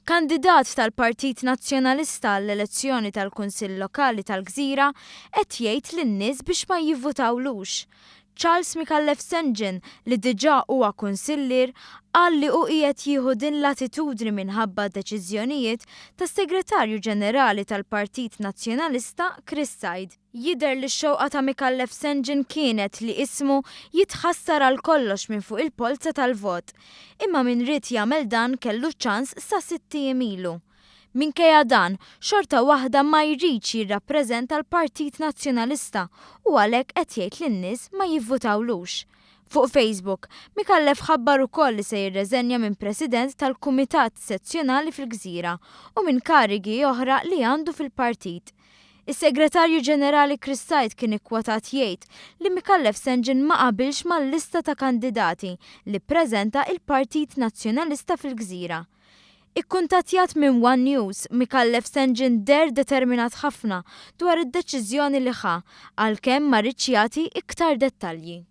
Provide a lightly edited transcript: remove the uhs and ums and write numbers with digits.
Kandidat tal-Partit Nazzjonalista għall-elezzjoni tal-Kunsill Lokali tal-Gżira qed jgħid lin-nies biex ma jivvutawlux. Charles Micallef St John, li diġà huwa kunsillier, qal li hu qiegħed jieħu din l-attitudni minħabba deċiżjonijiet tas-Segretarju Ġenerali tal-Partit Nazzjonalista Chris Said. Jidher li x-xewqa ta' Micallef St John kienet li ismu jitħassar għal kollox minn fuq il-polza tal-vot. Imma min ried jagħmel dan kellu ċ-ċans sa sitt ijiem ilu. Minkejja dan, xorta waħda ma jridx jirrappreżenta l-Partit Nazzjonalista u għalhekk qed jgħid lin-nies ma jivvutawlux. Fuq Facebook, Micallef ħabbar ukoll li se jirreżenja minn President tal-Kumitat Sezzjonali fil-Gżira u minn karigi oħra li għandu fil-partit. Is-Segretarju Ġenerali Chris Said kien ikkwotat jgħid li Micallef St John ma qabilx mal-lista ta' kandidati li ppreżenta il-Partit Nazzjonalista fil-Gżira. Ikkuntattjat minn one News, Micallef St John deher determinat ħafna dwar id-deċiżjoni li ħa, għalkemm ma riedx jagħti iktar dettalji.